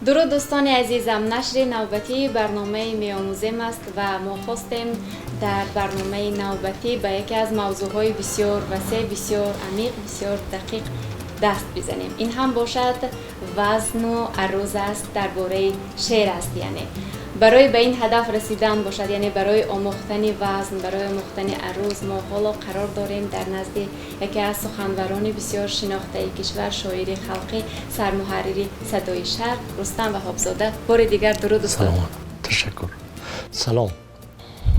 Дуруд, дӯстони азизам! Нашри навбатии барномаи «Меомӯзем» аст ва мо хостем дар барномаи навбатӣ ба яке аз мавзӯъҳои бисёр васеъ, бисёр амиқ, бисёр дақиқ даст бизанем. Ин ҳам бошад вазну аруз аст, дар бораи шеър аст. Яъне барои ба ин ҳадаф расидан бошад, яъне барои омӯхтани вазн, барои омӯхтани аруз, мо ҳоло қарор дорем дар назди яке аз суханварони бисёр шинохтаи кишвар, шоири халқӣ, сармуҳаррири «Садои Шарқ» Рустам Ваҳобзода. Бори дигар дуруд, устод. Ташаккур, салом.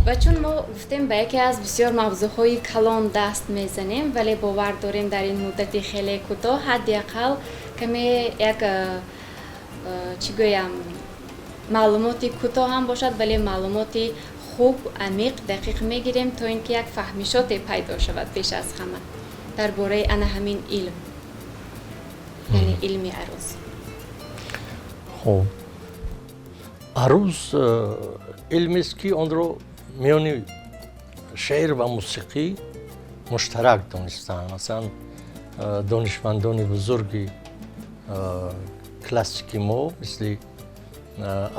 Ва чун мо гуфтем, ба яке аз бисёр мавзӯъҳои калон даст мезанем, вале бовар дорем, дар ин муддати хеле кӯтоҳ ҳадди ақал каме як чӣ гӯям, маълумоти кӯтоҳ ҳам бошад, вале маълумоти хуб, амиқ, дақиқ мегирем, то ин ки як фаҳмишоте пайдо шавад пеш аз ҳама дар бораи ана ҳамин илм, яъне илми аруз. Хуб, аруз илмест, ки онро миёни шеър ва мусиқӣ муштарак донистаанд. Масалан, донишмандони бузурги классики мо, мисли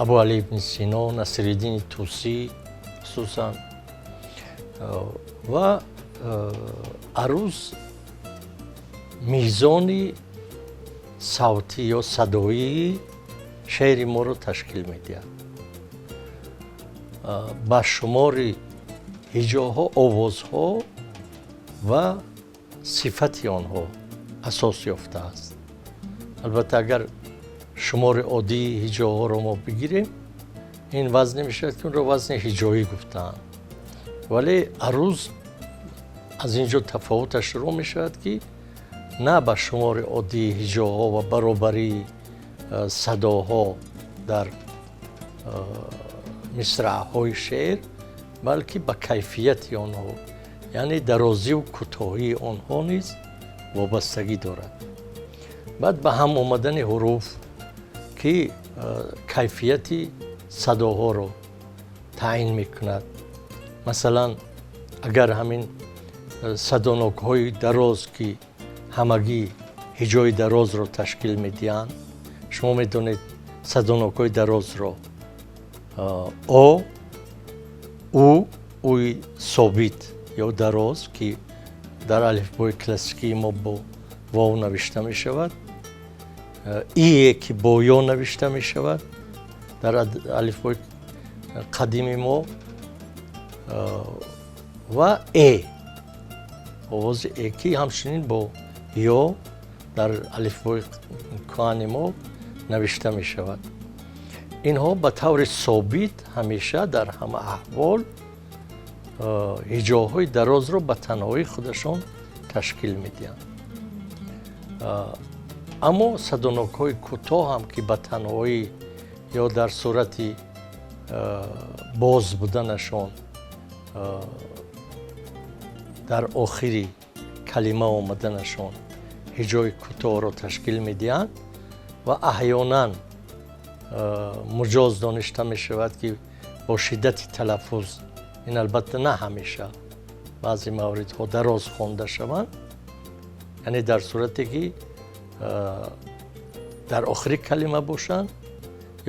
Абуалӣ ибни Сино, Насриддини Тусӣ хусусан. Ва аруз мизони савтӣ ё садоии шеъри моро ташкил медиҳад. Ба шумори ҳиҷоҳо, овозҳо ва сифати онҳо асос ёфтааст. Албатта, агар шумори оддии ҳиҷоҳоро мо бигирем, ин вазне мешавад, ки онро вазни ҳиҷоӣ гуфтаанд. Вале аруз аз ин ҷо тафовуташ шурӯъ мешавад, ки на ба шумори оддии ҳиҷоҳо ва баробарии садоҳо дар мисраъҳои шеър, балки ба кайфияти онҳо, яъне дарозиву кӯтоҳии онҳо низ вобастагӣ дорад. Баъд ба ҳам омадани ҳуруф, ки кайфияти садоҳоро таъин мекунад. Масалан, агар ҳамин садонокҳои дароз, ки ҳамагӣ ҳиҷои дарозро ташкил медиҳанд, шумо медонед садонокҳои дарозро: о, у, уи собит ё дароз, ки дар алифбои классикии мо бо вов навишта мешавад, ие, ки бо ё навишта мешавад дар алифбои қадими мо, ва э, овози э, ки ҳамчунин бо ё дар алифбои кӯҳани мо навишта мешавад. Инҳо ба таври собит ҳамеша дар ҳама аҳвол ҳиҷоҳои дарозро ба танҳоии худашон ташкил медиҳанд. Аммо садонокҳои кӯтоҳ ҳам, ки ба танҳоӣ ё дар сурати боз буданашон дар охири калима омаданашон ҳиҷои кӯтоҳро ташкил медиҳанд ва аҳёнан муҷоз доништа мешавад, ки бо шиддати талаффуз, ин албатта на ҳамеша, баъзе мавридҳо дароз хонда шаванд, яъне дар сурате ки дар охири калима бошанд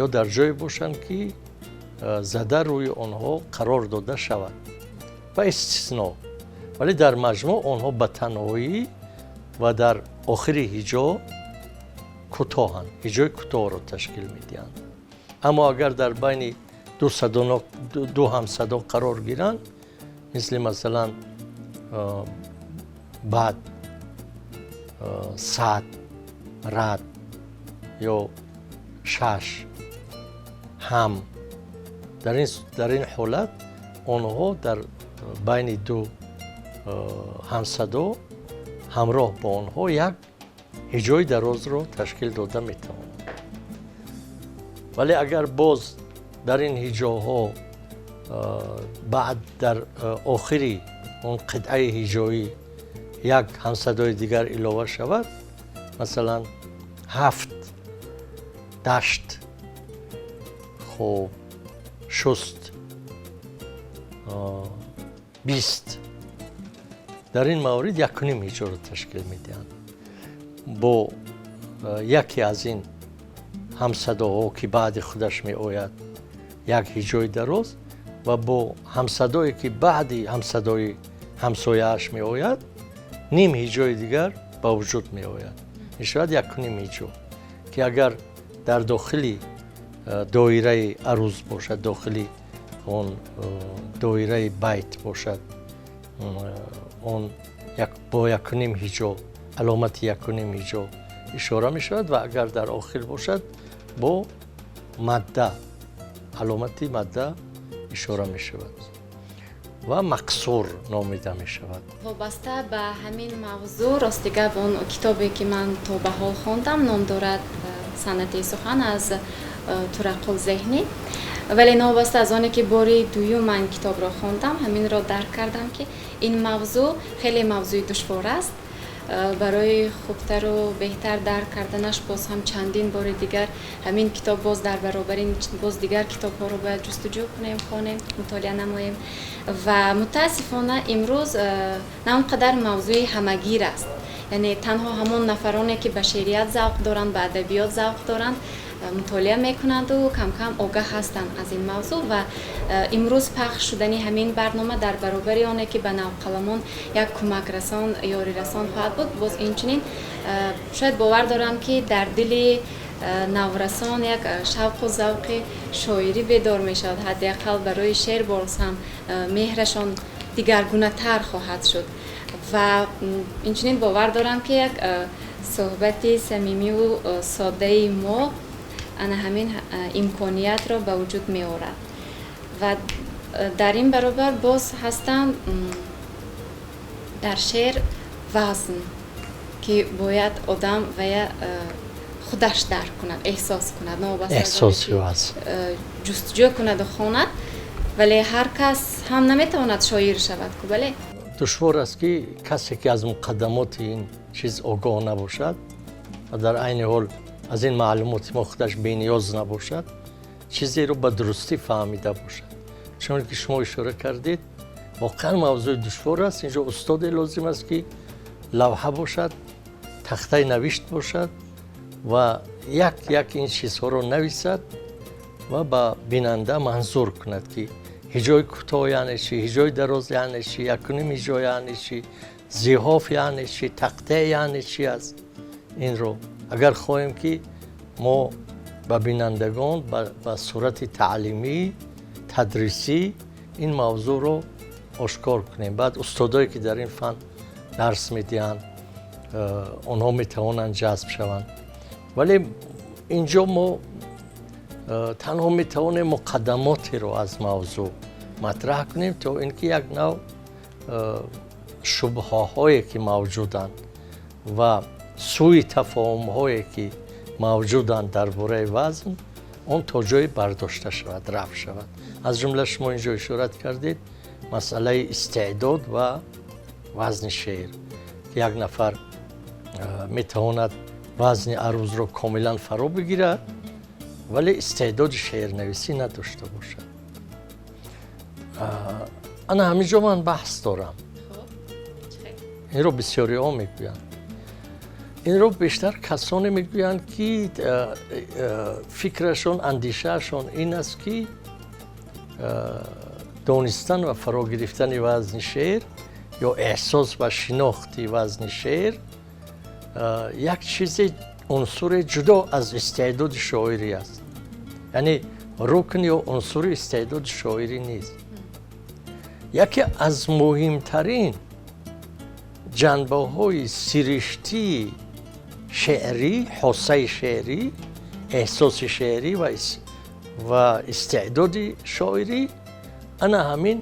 ё дар ҷое бошанд, ки зада рӯи онҳо қарор дода шавад, ба истисно. Вале дар маҷмӯъ онҳо ба танҳоӣ ва дар охири ҳиҷо кӯтоҳанд, ҳиҷои кӯтоҳро ташкил медиҳанд. Аммо агар дар байни ду садонок, ду ҳамсадо қарор гиранд, мисли масалан бад, сад, рад ё шаш, ҳам, дар ин ҳолат онҳо дар байни ду ҳамсадо ҳамроҳ бо онҳо як ҳиҷои дарозро ташкил дода метавонанд. Вале агар боз дар ин ҳиҷоҳо баъд дар охири он қитъаи ҳиҷоӣ як ҳамсадои дигар илова шавад, масалан ҳафт, дашт, хуб, шуст, 20, дар ин маврид якуним ҳиҷоро ташкил медиҳанд. Бо яке аз ин ҳамсадоҳо, ки баъди худаш меояд, як ҳиҷои дароз, ва бо ҳамсадое, ки баъди ҳамсадои ҳамсояаш меояд, ним ҳиҷои дигар ба вуҷуд меояд. Мешавад якуним ҳиҷо, ки агар дар дохили доираи аруз бошад, дохили он доираи байт бошад, он бо якуним ҳиҷо, аломати якуним ҳиҷо ишора мешавад, ва агар дар охир бошад, бо мадда, аломати мадда ишора мешавад ва мақсур номида мешавад. Вобаста ба ҳамин мавзӯъ, рости гап, он китобе, ки ман то ба ҳол хондам, ном дорад «Санъати сухан» аз Турақул Зеҳнӣ. Вале новобаста аз оне, ки бори дуюм ман китобро хондам, ҳаминро дарк кардам, ки ин мавзӯъ хеле мавзӯи душвор аст. Барои хубтару беҳтар дарк карданаш боз ҳам чандин бори дигар ҳамин китоб, боз дар баробари боз дигар китобҳоро бояд ҷустуҷӯ кунем, хонем, мутолиа намоем. Ва мутаассифона, имрӯз на он қадар мавзӯи ҳамагир аст, яъне танҳо ҳамон нафароне, ки ба шеърият завқ доранд, ба адабиёт завқ доранд, мутолиа мекунанду камкам огаҳ ҳастанд аз ин мавзӯъ. Ва имрӯз пахш шудани ҳамин барнома дар баробари оне, ки ба навқаламон як кӯмакрасон, ёрирасон хоҳад буд, боз инчунин шояд, бовар дорам, ки дар дили наврасон як шавқу завқи шоирӣ бедор мешавад, ҳадди ақал барои шеър боз ҳам меҳрашон дигаргунатар хоҳад шуд. Ва инчунин бовар дорам, ки як суҳбати самимиву соддаи мо ана ҳамин имкониятро ба вуҷуд меорад. Ва дар ин баробар боз ҳастанд дар шеър вазн, ки бояд одам вая худаш дарк кунад, эҳсос кунад. Эҳсоси вазн. Ҷустуҷӯ кунаду хонад, вале ҳар кас ҳам наметавонад шоир шавад ку, бале? Душвор аст, ки касе, ки аз муқаддамоти ин чиз огоҳ набошад ва дар айни ҳол аз ин маълумоти мо худаш бениёз набошад, чизеро ба дурустӣ фаҳмида бошад. Чуноне ки шумо ишора кардед, воқеан мавзӯи душвор аст. Инҷо устоде лозим аст, ки лавҳа бошад, тахтаи навишт бошад ва як як ин чизҳоро нависад ва ба бинанда манзур кунад, ки ҳиҷои кӯтоҳ яъне чи, ҳиҷои дароз яъне чи, якуним ҳиҷо яъне чи, зиҳоф яъне чи, тақтеъ яъне чи аст. Инро агар хоҳем, ки мо ба бинандагон ба сурати таълимӣ, тадрисӣ ин мавзӯъро ошкор кунем, баъд устодое, ки дар ин фан дарс медиҳанд, онҳо метавонанд ҷазб шаванд. Вале инҷо мо танҳо метавонем муқаддамотеро аз мавзӯъ матраҳ кунем, то ин ки як нав шубҳаҳое, ки мавҷуданд, ва сӯи тафоҳумҳое, ки мавҷуданд дар бораи вазн, он то ҷое бардошта шавад, рафъ шавад. Аз ҷумла шумо инҷо ишорат кардед масъалаи истеъдод ва вазни шеър, ки як нафар метавонад вазни арӯзро комилан фаро бигирад, вале истеъдоди шеърнависӣ надошта бошад. Ана ҳамин ҷо ман баҳс дорам. Инро бисёриҳо мегӯянд. Инро бештар касоне мегӯянд, ки фикрашон, андешаашон ин аст, ки донистан ва фаро гирифтани вазни шеър ё эҳсос ва шинохти вазни шеър як чизе, унсуре ҷудо аз истеъдоди шоирӣ аст, яъне рукн ё унсури истеъдоди шоирӣ нест. Яке аз муҳимтарин ҷанбаҳои сириштии шеърӣ, ҳоссаи шеърӣ, эҳсоси шеърӣ ва истеъдоди шоирӣ ана ҳамин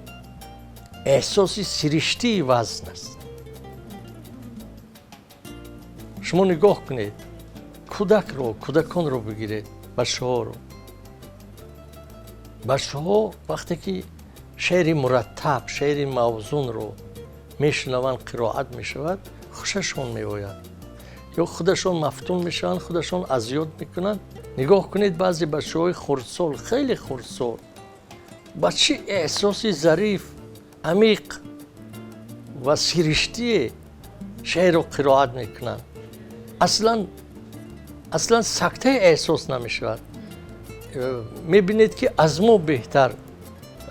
эҳсоси сириштии вазн аст. Шумо нигоҳ кунед, кӯдакро, кӯдаконро бигиред, бачаҳоро. Бачаҳо вақте ки шеъри мураттаб, шеъри мавзунро мешунаванд, қироат мешавад, хушашон меояд ё худашон мафтун мешаванд, худашон аз ёд мекунанд. Нигоҳ кунед, баъзе бачаҳои хурдсол, хеле хурдсол, ба чӣ эҳсоси зариф, амиқ ва сириштие шеърро қироат мекунанд. Аслан Аслан сактаи эҳсос намешавад. Мебинед, ки аз мо беҳтар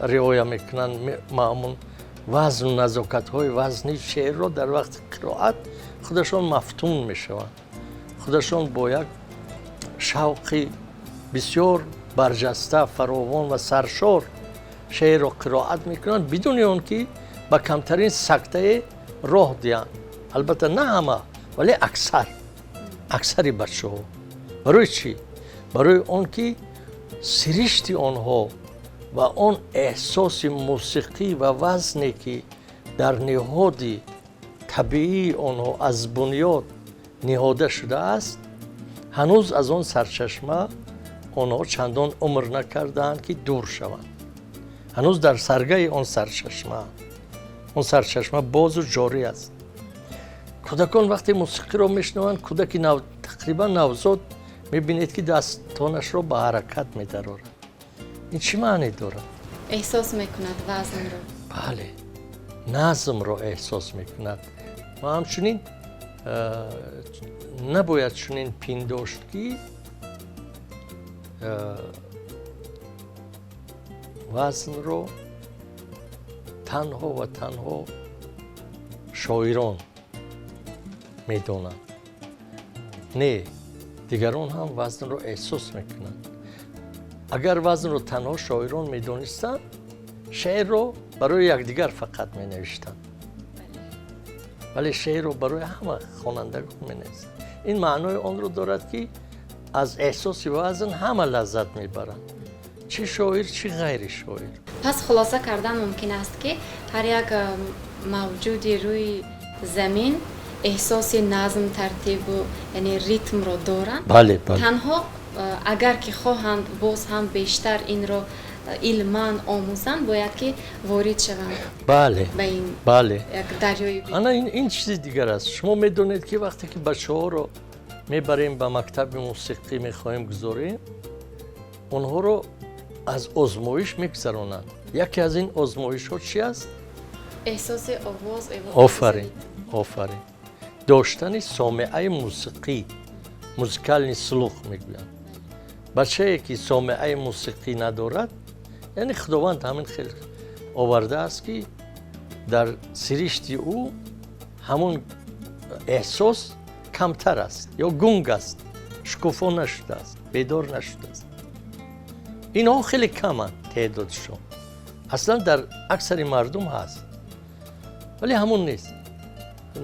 риоя мекунанд маъмун вазну назокатҳои вазни шеърро. Дар вақти қироат худашон мафтун мешаванд, худашон бо як шавқи бисёр барҷаста, фаровон ва саршор шеърро қироат мекунанд, бидуни он ки ба камтарин сактае роҳ диҳанд. Албатта, на ҳама, вале аксари бачаҳо. Барои чӣ? Барои он ки сиришти онҳо ва он эҳсоси мусиқӣ ва вазне, ки дар ниҳоди табиии онҳо аз бунёд ниҳода шудааст, ҳанӯз аз он сарчашма онҳо чандон умр накардаанд, ки дур шаванд. Ҳанӯз дар саргаи он сарчашма, он сарчашма бозу ҷорӣ аст. Кӯдакон вақте мусиқиро мешунаванд, кӯдаки нав, тақрибан навзод, мебинед, ки дастонашро ба ҳаракат медарорад. Ин чӣ маъне дорад? Эҳсос мекунад вазнро. Бале, назмро эҳсос мекунад. Ва ҳамчунин набояд чунин пиндошт, ки вазнро танҳо ва танҳо шоирон медонанд. Не, дигарон ҳам вазнро эҳсос мекунанд. Агар вазнро танҳо шоирон медонистанд, шеърро барои якдигар фақат менавиштанд, вале шеърро барои ҳама хонандагон менависанд. Ин маънои онро дорад, ки аз эҳсоси вазн ҳама лаззат мебаранд, чӣ шоир, чӣ ғайри шоир. Пас хулоса кардан мумкин аст, ки ҳар як мавҷуди рӯи замин эҳсоси назм, тартибу, яъне ритмро доранд. Бале, бале. Танҳо агар ки хоҳанд боз ҳам бештар инро илман омӯзанд, бояд ки ворид шаванд ба ин як дарёи. Ана ин чизи дигар аст. Шумо медонед, ки вақте ки бачаҳоро мебарем, ба мактаби мусиқӣ мехоҳем гузорем, онҳоро аз озмоиш мегузаронанд. Яке аз ин озмоишҳо чи аст? Эҳсоси овоз. Офарин, офарин. Доштани сомеаи мусиқӣ, музыкальный слух мегӯянд. Бачае, ки сомеаи мусиқӣ надорад, яъне Худованд ҳамин хел овардааст, ки дар сиришти ӯ ҳамон эҳсос камтар аст ё гунг аст, шукуфо нашудааст, бедор нашудааст, инҳо хеле каманд теъдодшон. Аслан дар аксари мардум ҳаст, вале ҳамон нест.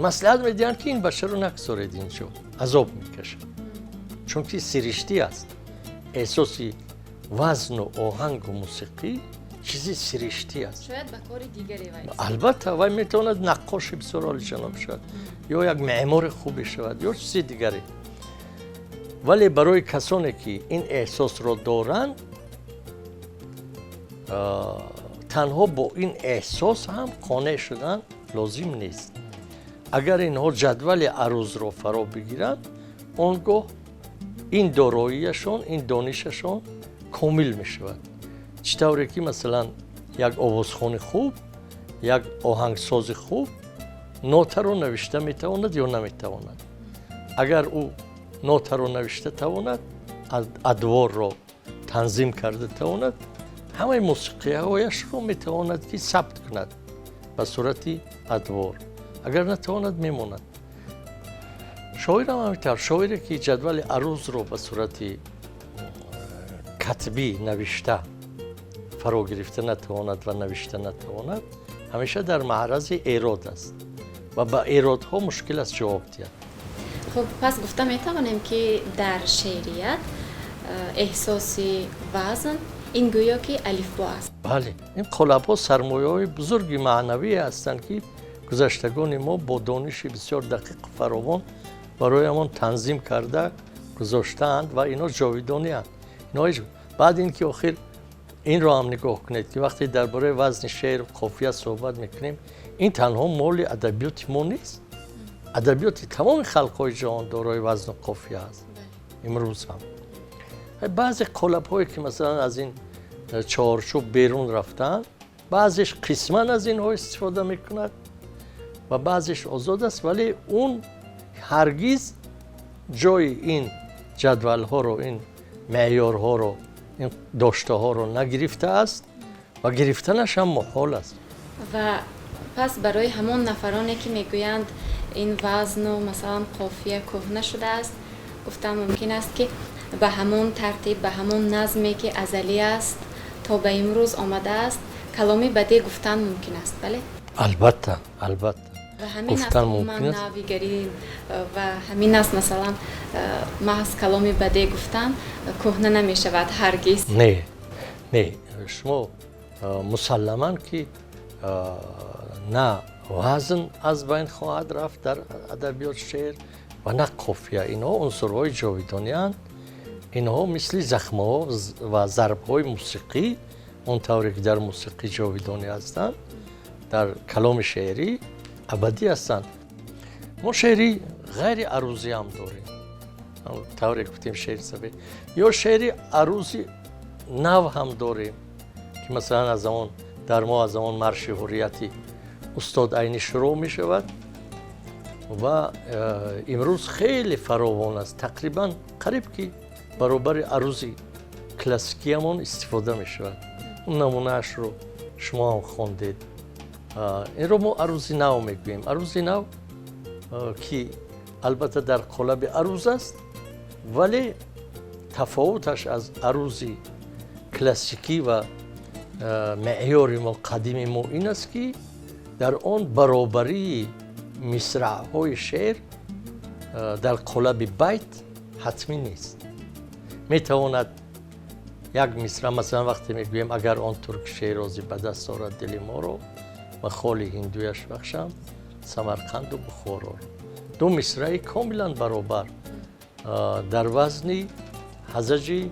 Маслиҳат медиҳанд, ки ин бачаро нагузоред инҷо, азоб мекашад, чунки сириштӣ аст. Эҳсоси вазну оҳангу мусиқӣ чизи сириштӣ аст. Шояд ба кори дигаре вай. Албатта, вай метавонад наққоши бисёр олиҷаноб шавад ё як меъмори хубе шавад ё чизи дигаре. Вале барои касоне, ки ин эҳсосро доранд, танҳо бо ин эҳсос ҳам қонеъ шудан лозим нест. Агар инҳо ҷадвали арузро фаро бигиранд, он гоҳ ин дороияшон, ин донишашон комил мешавад. Чӣ тавре ки, масалан, як овозхони хуб, як оҳангсози хуб нотаро навишта метавонад ё наметавонад. Агар ӯ нотаро навишта тавонад, адворро танзим карда тавонад, ҳамаи мусиқиҳояшро метавонад, ки сабт кунад ба сурати адвор. Агар натавонад, мемонад. Шоирам ҳамин тавр. Шоире, ки ҷадвали арузро ба сурати катбӣ навишта фаро гирифта натавонад ва навишта натавонад, ҳамеша дар маърази эрод аст ва ба эродҳо мушкил аст ҷавоб диҳад. Хуб, пас гуфта метавонем, ки дар шеърият эҳсоси вазн ин гӯё ки алифбо аст. Бале, ин қолабҳо сармояҳои бузурги маънавие ҳастанд, ки гузаштагони мо бо дониши бисёр дақиқу фаровон бароямон танзим карда гузоштаанд ва инҳо ҷовидонианд. Инҳо ҳеҷ баъд ин ки охир инро ҳам нигоҳ кунед, ки вақте дар бораи вазни шеър, қофия суҳбат мекунем, ин танҳо моли адабиёти мо нест. Адабиёти тамоми халқҳои ҷаҳон дорои вазну қофия аст. Имрӯз ҳам баъзе қолабҳое, ки масалан аз ин чорчӯб берун рафтаанд, баъзеш қисман аз инҳо истифода мекунад ва баъзеш озод аст, вале он ҳаргиз ҷои ин ҷадвалҳоро, ин меъёрҳоро, ин доштаҳоро нагирифтааст ва гирифтанаш ҳам муҳол аст. Ва пас барои ҳамон нафароне, ки мегӯянд, ин вазну, масалан, қофия кӯҳна шудааст, гуфтан мумкин аст, ки ба ҳамон тартиб, ба ҳамон назме, ки азалӣ аст, то ба имрӯз омадааст, каломи бадеъ гуфтан мумкин аст, бале? Албатта, албатта. Ва ҳамин аст умуман навигарӣ ва ҳамин аст, масалан, маҳз каломи бадеъ гуфтан кӯҳна намешавад ҳаргиз. Не, не, шумо мусалламан ки на вазн аз байн хоҳад рафт дар адабиёт шеър ва на қофия. Инҳо унсурҳои ҷовидонианд. Инҳо мисли захмаҳо ва зарбҳои мусиқӣ, он тавре ки дар мусиқӣ ҷовидонӣ ҳастанд, дар каломи шеърӣ абадӣ ҳастанд. Мо шеъри ғайри арӯзӣ ҳам дорем, тавре гуфтем, шеъри сафед, ё шеъри арӯзи нав ҳам дорем, ки масалан аз он дар мо аз он марши ҳуррияти устод Айнӣ шурӯъ мешавад ва имрӯз хеле фаровон аст, тақрибан қариб ки баробари арӯзи классикиамон истифода мешавад. Он намунаашро шумо ҳам хондед. Инро мо арӯзи нав мегӯем. Арӯзи нав, ки албатта дар қолаби арӯз аст, вале тафовуташ аз арӯзи классикӣ ва меъёри мо, қадими мо, ин аст, ки дар он баробарии мисраъҳои шеър дар қолаби байт ҳатмӣ нест. Метавонад як мисра, масалан, вақте мегӯем: «Агар он турки шерозӣ ба даст орад дили моро, ба холи ҳиндуяш бахшам Самарқанду Бухороро», ду мисраи комилан баробар дар вазни ҳазаҷи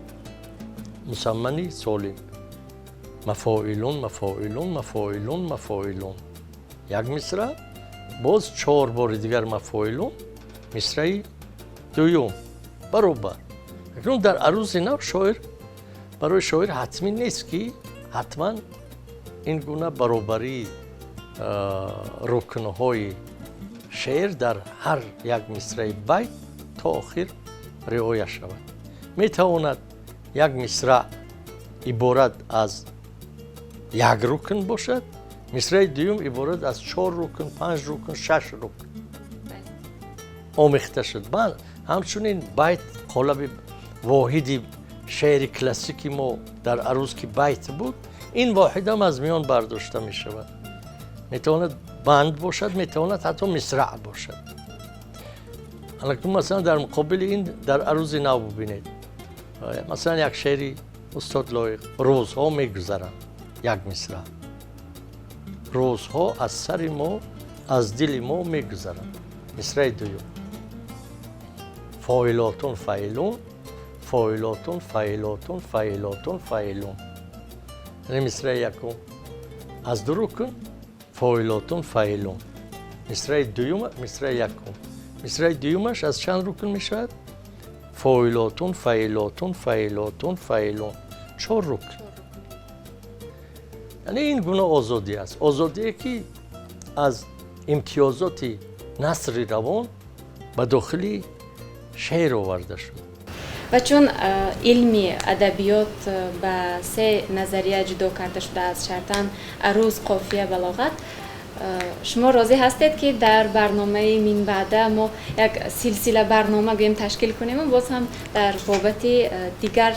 мусаммани солим: мафоилун, мафоилун, мафоилун, мафоилун, як мисра, боз чор бори дигар мафоилун, мисраи дуюм, баробар. Акнун дар арӯзи нав шоир, барои шоир ҳатмӣ нест, ки ҳатман ин гуна баробарии рукнҳои шеър дар ҳар як мисраи байт то охир риоя шавад. Метавонад як мисра иборат аз як рукн бошад, мисраи дуюм иборат аз чор рукн, панҷ рукн, шаш рукн омехта шуд. Ҳамчунин байт, қолаби воҳиди шеъри классики мо дар арӯз, ки байт буд, ин воҳидам аз миён бардошта мешавад. Метавонад банд бошад, метавонад ҳатто мисраъ бошад. Акнун, масалан, дар муқобили ин дар арӯзи нав бубинед, масалан, як шеъри устод Лоиқ: «Рӯзҳо мегузаранд», як мисра, «Рӯзҳо аз сари мо, аз дили мо мегузаранд», мисраи дуюм: фоилотун, фаилун, фоилотун, фаилотун, фаилотун, фаилун. Яъне мисраи якум аз ду рукн, фоилотун, фаилун. Мисраи дуюм, мисраи якум, мисраи дуюмаш аз чанд рукн мешавад? Фоилотун, фаилотун, фаилотун, фаилун, чор рукн. Яъне ин гуна озодӣ аст, озодие, ки аз имтиёзоти насри равон ба дохили шеър оварда шуд. Ва чун илми адабиёт ба се назария ҷудо карда шудааст, шартан аруз, қофия, балоғат, шумо розӣ ҳастед, ки дар барномаи минбаъда мо як силсила барнома гӯем ташкил кунему боз ҳам дар бобати дигар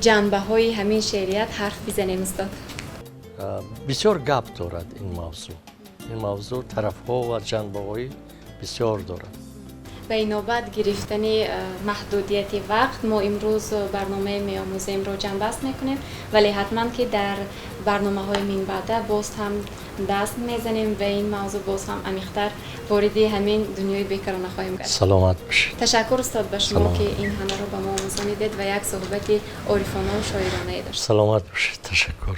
ҷанбаҳои ҳамин шеърият ҳарф бизанем, устод? Бисёр гап дорад ин мавзӯъ. Ин мавзӯъ тарафҳо ва ҷанбаҳои бисёр дорад. Ба инобат гирифтани маҳдудияти вақт мо имрӯз барномаи «Меомӯземро» ҷамъбаст мекунем, вале ҳатман ки дар барномаҳои минбаъда боз ҳам даст мезанем ва ин мавзӯъ, боз ҳам амиқтар вориди ҳамин дунёи бекарона хоҳем гашт. Саломат бошед. Ташаккур, устод, ба шумо, ки ин ҳамаро ба мо омӯзонидед ва як суҳбати орифонаву шоиронае дошт. Саломат бошед, ташаккур.